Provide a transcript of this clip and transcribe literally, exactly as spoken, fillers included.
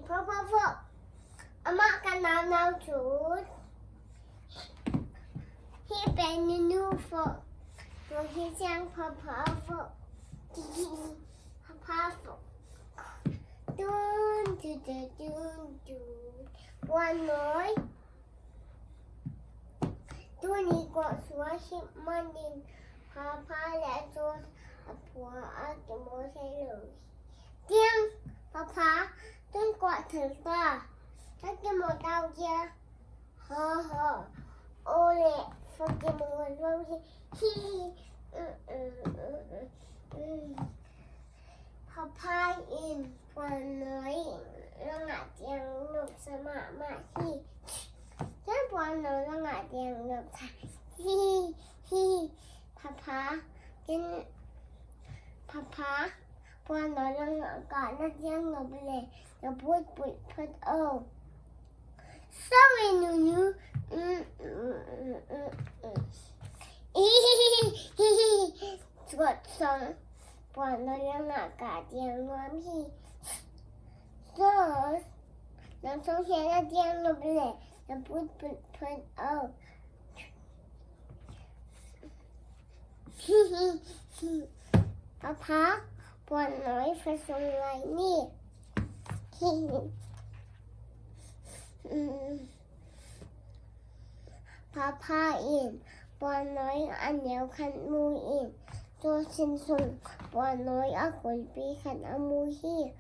Papa Fok. Amah ka naunau cun. Hih pen Nunu Fok. Tua hi ciang Papa Fok. Papa Fok. Tun, tun, tun, tun, tun. Puan Nawi. Tuni kuak suak hih manin Papa le George a pua a kimawl thei lo. Tiang Papa, tun kuak thei ta. A kimawl tau dia. Ha ha. O le, fa kimawl lo dia. Hi hi. Papa in Puan Nawi langah tiang nopsa mahmah hi. Tiang Puan Nawi langah tiang nopsa hi hi. Papa, ken Papa, Puan Nawi langah kah na tiang nop le na put put put o. Sorry, Nunu. Suat song. Puan Nawi langah kah tiang nuam hi. Sos. Nang song hian a tiang nuam le. Na put put put o. Papa, Puan Nawi fa song lai ni. Papa in Puan Nawi a neu khat mu in, tua sin sung Puan Nawi a kulpi khat a mu hi.